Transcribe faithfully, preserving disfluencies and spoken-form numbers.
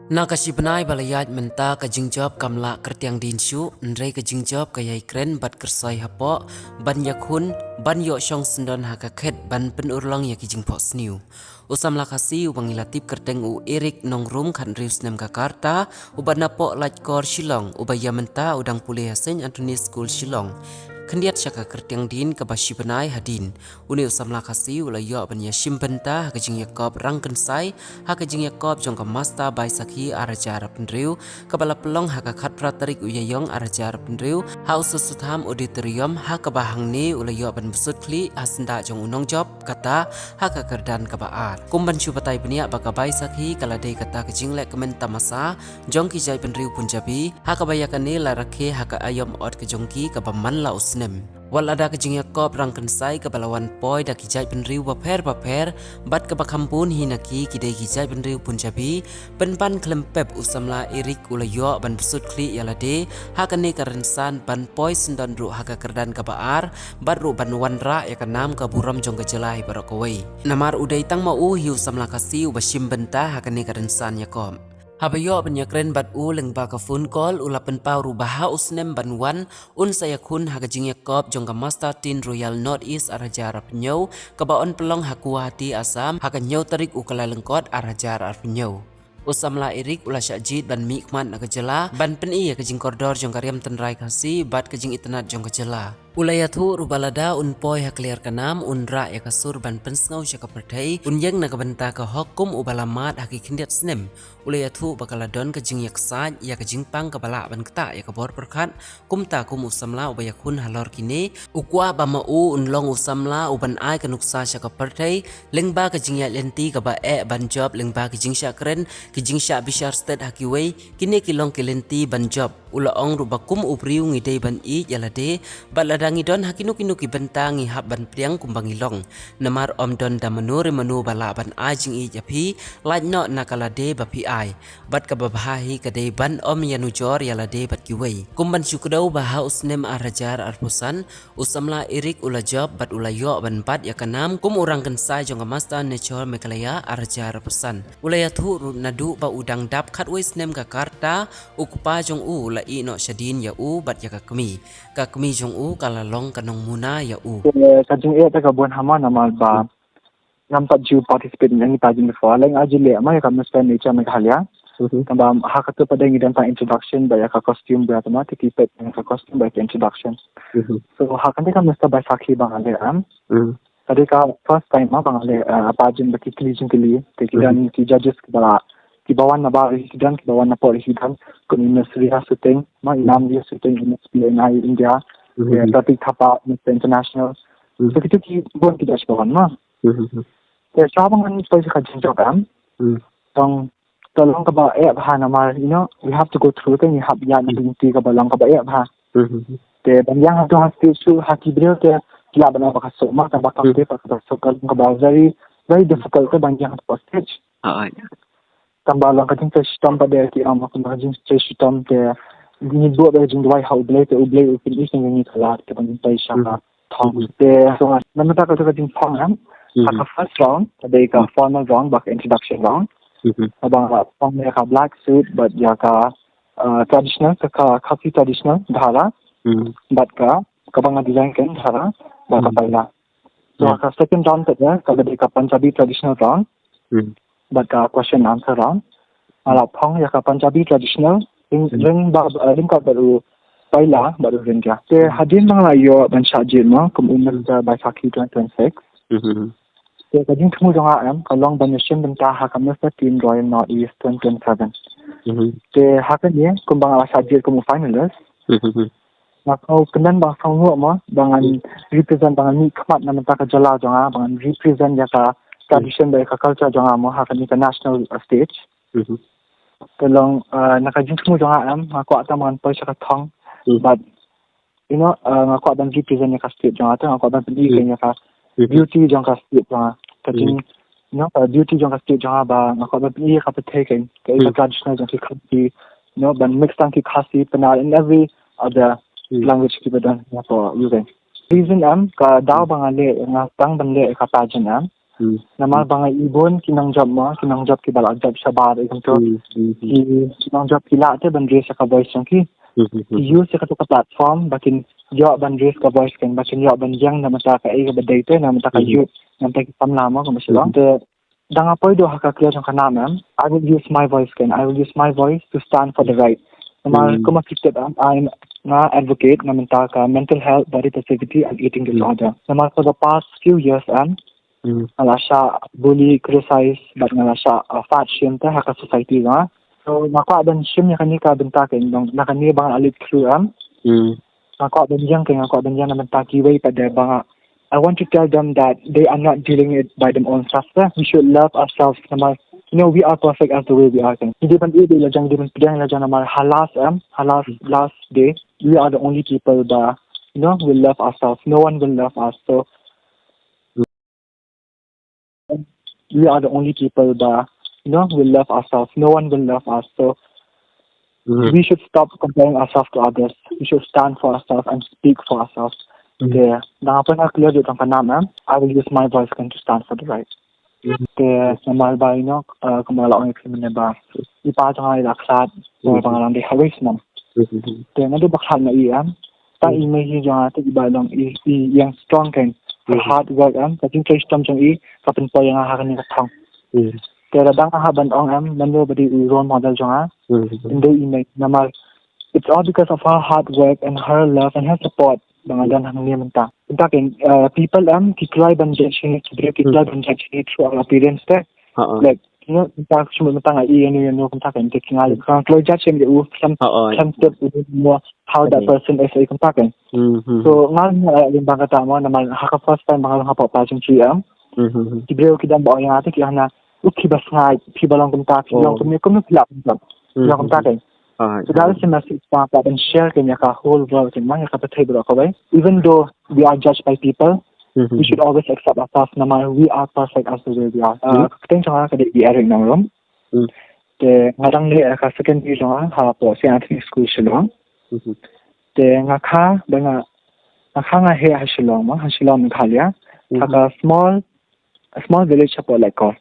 Na ka shi bnai ba la ïaid mynta ka jingjop kam lah kyrtiang dien shuh, hynrei ka jingjop ka ïai kren bad kyrsoi hapoh ban ïakhun, ban ïoh shong syndon ha ka khet ban pynurlong ïa ki jingphohsniew. U samla Khasi uba ngi la tip kyrteng u Eric Nongrum, khathynriew snem ka rta, uba napoh Laitkor Shillong, uba ïa mynta u dang pule ha Saint Anthony School Shillong, khyndiat sha ka kyrtiang dien kaba shi bnai hadien. Une u samla Khasi u la ïoh ban ïashim bynta ha ka jingïakop rangkynsai ha ka jingïakop jong ka Masta Baisakhi ar hajar arphew hynriew, kaba la pynlong ha ka khatphra tarik u Ïaïong ar hajar arphew hynriew ha u Sossotham Auditorium, ha kaba hangne u la ïoh ban bsut khlieh ha syndah jong u nongjop, kata ha ka kyrdan kaba ar. Kum ban shu batai bniah ba ka Baisakhi ka la dei kata ka jingleh kmen tamasa jong ki jaitbynriew Punjabi, ha kaba ïa kane la rakhe ha ka aïom ot ka jong ki kaba man la u snem. Wat lada ka jingïakop rangkynsai kaba la wan poi da ki jaitbynriew bapher bapher, bad kaba kham bun hi na ki ki dei ki jaitbynriew Punjabi, pynban khlem pep u samla Eric u la ïoh ban bsut khlieh ïa lade ha kane ka rynsan ban poi syndon ruh ha ka kyrdan kaba ar, bad ruh ban wanrah ïa ka nam ka burom jong ka jylla hi baroh kawei. Namar u dei tang ma u hi u samla Khasi uba shim bynta ha kane ka rynsan ïakop. Haba ïoh ban ïakren bad u lyngba ka phone call, u la pynpaw ruh ba ha u snem ban wan un sa ïakhun ha ka jingïakop jong ka Masta Teen Royal North East ar hajar arphew hynñiew, kaba yn pynlong ha Guwahati, Assam, ha ka hynñiew tarik u Kyllalyngkot ar hajar arphew hynñiew. U samla Eric u la shah jied ban mihkhmat na ka jylla ban pyni ïa ka jingkordor jong ka riam tynrai Khasi bad ka jingitynnad jong ka jylla. U la ïathuh ruh ba lada un poi ha kliar ka nam un rah ïa ka sur ban pynsngew sha ka pyrthei, un ïeng na ka bynta ka hok kum uba la mad ha ki khyndiat snem. U la ïathuh ba ka la don ka jingïaksaid ïa ka jingpang kaba lah ban ktah ïa ka bor pyrkhat, kumta kum u samla uba ïakhun halor kine, u kwah ba ma u un long u samla uban ai ka nuksa sha ka pyrthei lyngba ka jingïaid lynti kaba eh ban jop, lyngba ka jingshah kren, ka jingshah bishar stet ha kiwei, kine ki long ki lynti ban jop. U la ong ruh ba kum u briew ngi dei ban ïeit ïa lade, bad lada ngi don ha kino kino ki bynta ngi hap ban pdiang kumba ngi long. Namar ym don da mano re mano ba lah ban ai jingïeit ïa phi, lait noh na ka lade ba phi ai. Bad kaba bha hi ka dei ban ym ïanujor ïa lade bad kiwei. Kum ban shu kdew ba ha u snem ar hajar arphew san, u samla Eric u la jop bad u la ïoh ban bat ïa ka nam kum u rangkynsai jong ka Masta Nature Meghalaya ar hajar arphew san. U la ïathuh ruh naduh ba u dang dap khatwei snem ka rta, u kpa jong u u la ïeh noh shadien ïa u bad ïa ka kmie. Ka kmie jong u ka la long ka nongmuna ïa u. Te ka jingeh te ka bun hama namar ba ngam pat ju participate ïa kine ki pageant before. Leng ar ju leh ma ïa ka Mister Nature Meghalaya. Mhm. Tangba ha katu pat ngi don tang introduction bad ïa ka costume bad ïa ka ma te ki peit ïa ka costume bad ïa ka introduction. Mhm. So ha kane ka Mister Baisakhi ba nga leh, em. Mhm. Ka dei ka first time ma ba nga leh, eh, pageant bad ki kli jingkli. Te ki don ki judges kiba la, kiba wan na bar ki don, kiba wan na por ki don. Kum i Miss Riya Suting, ma i Nam Riya Suting, i Miss P N I India. Mhm. Eh, Pratik Thapa, Mister International. Mhm. So kitu ki bun ki judge ba wan ma. Mhm. Te sha ba ngan poi sha ka jingjop, em. Mhm. Tang, tang long kaba eh bha namar, you know, we have to go through thing, we have ïa na lynti kaba long kaba eh bha. Mhm. Te ban ïeng hangtu ha stage shuh ha ki briew te ki lah ban ong ba ka suk ma, tangba kam te pat kaba suk, ka long kaba very, very difficult te ban ïeng hangtu ha stage. Ah, ah, ïa. Tangba long ka jingtrei shitom pat de ki ong ba ka jingtrei shitom te ngi buh ba jingduwai ha U Blei te U Blei u pyni ïa ngi ka lad te ban poi sha ka thong. Mhm. Te so na mynta ka jingthong, em. Ha ka first round ka dei ka formal round bad ka introduction round. Mhm. Kaba nga la phong ïa ka black suit bad ïa ka, uh, traditional, ka, ka Khasi traditional dhara. Mhm. Bad ka, kaba nga design kein dhara bad ka paila. So ha ka second round pat de ka dei ka Punjabi traditional round. Mhm. Bad ka question answer round. Nga la phong ïa ka Punjabi traditional, lyng-, lyngba, eh, lyngkot bad u paila bad u ryndia. Te hadien ba nga la ïoh ban shah jied mo kum u Mister Baisakhi twenty twenty-six. Mhm. Te ka jingthmu jong nga, em, ka long ban ïashim bynta ha ka Mister Teen Royal North East twenty twenty-seven. Mhm. Te ha kane kumba nga la shah jied kum u finalist. Mhm. Nga kwah kyndan ba nga sngewnguh mo ba ngan represent, ba ngan mihkhmat na bynta ka jylla jong nga, ba ngan represent ïa ka tradition bad ïa ka culture jong nga mo ha kane ka national, uh, stage. Mhm. Te long, uh, na ka jingthmu jong nga, em, nga kwah tang ba ngan poi sha ka thong. Mhm. But, you know, uh, nga kwah ban represent ïa ka state jong nga, te nga kwah ban pyni ïa ka beauty jong ka state jong nga. Ka jing, you know, ka beauty jong ka state jong nga ba nga kwah ban pyni ïa ka pyrthei kein, ka traditional jong ki Khasi, you know, ban mix tang ki Khasi, Pnar, in every other language kiba don ha ka U K. Reason, em, ka daw ba nga leh, nga sdang ban leh ka pageant, em. Hmm. Namar ba nga i bun ki nongjop mo, ki nongjop kiba la jop shabar, i kumto. Hmm, hmm, hmm. Ki, ki nongjop ki lah te ban raise ïa ka voice jong ki. Hmm, hmm, hmm. Ki use ïa kata ka platform ba kin ïoh ban raise ka voice, kin ba kin ïoh ban ïeng na bynta kaei kaba dei te, na bynta ka, hmm, youth, na bynta ki samla mo, kumba shu long. Hmm. Te da nga poi duh ha ka clear jong ka nam em, I will use my voice, kin, I will use my voice to stand for the right. Namar, hmm, kumba phi tip em, I am, nga advocate na bynta ka mental health, body positivity and eating, hmm, disorder. Namar for the past few years em, hmm, nga la shah bully, criticize, bad nga la shah, uh, fat shame te ha ka society nga. So nga kwah ban shim ïa kane ka bynta, kin, dang na kane ba nga la leit through em. Hmm. Nga kwah ban ïeng, kin, nga kwah ban ïeng na bynta kiwei pat de ba nga, I want to tell them that they are not dealing it by their own self. We should love ourselves. Namar, you know, we are perfect as the way we are, kin. Ngi dei ban ïeit ïa la jong, ngi dei ban pdiang ïa la jong, namar ha last em, ha last, last day, we are the only people ba, you know, will love ourselves. No one will love us. So we are the only people ba, you know, will love ourselves. No one will love us. So, mhm, we should stop comparing ourselves to others. We should stand for ourselves and speak for ourselves. Mhm. Te da nga poi ha clear jong ka nam em, I will use my voice, kin, to stand for the right. Mhm. Te namar ba, you know, uh, kumba la ong ïa phi mynne ba i pa jong nga i la khlad, mhm, ba nga dang dei ha waist nam. Mhm. Te naduh ba khlad ma i em, tang, mhm, i mei hi jong nga te i ba long i, i ïeng strong, kin. Ka, mhm, hard work em, ka jingtrei shitom jong i ka pynpoi ïa nga ha kane ka thong. Mhm. Te lada nga hap ban ong em, mano ba dei u role model jong nga? Mhm. Ym dei i mei, namar it's all because of her hard work and her love and her support ba nga, mhm, don hangne mynta. Mynta, kin, uh, people em ki try ban judge ïa ngi, ki briew ki, mhm, try ban judge ïa ngi through our appearance te. Ha, ha. Like, you know, mynta shu mynta nga i ïano ïano, mynta, kin, te ki, nga, hmm, nga kloi judge em ïa u, khlem, ha, ha, khlem tip u mo how that, okay, person is, i kumta, kin. Hmm, hmm, so, hmm, nga, nga, nga, ba kata mo, namar ha ka first time ba nga long hapoh Pageantry em, hmm, hmm, hmm, ki briew ki dang ba ong ïa nga te, ki ong na, u, phi ba sngaid, phi ba long kumta, phi long, oh, kumne, kumne phi lah kumta, phi long, hmm, kumta, hmm, kin. Ah, so, yeah, that is the message ba nga kwah ban share, kin, ïa ka whole world, kin, mo, ïa ka pyrthei baroh kawei. Even though we are judged by people, hmm, we should always accept ourselves, namar we are perfect as the way we are. Ah, hmm, ka kyrteng jong nga ka dei Eric Nongrum. Hmm. Te nga dang leh ïa ka secondary jong nga hapoh Saint Anthony School, Shillong. Hmm. Te nga kha, ba nga, nga kha, nga heh ha Shillong mo, ha Shillong, Meghalaya. Hmm. Ha ka small, a small village hapoh Laitkor.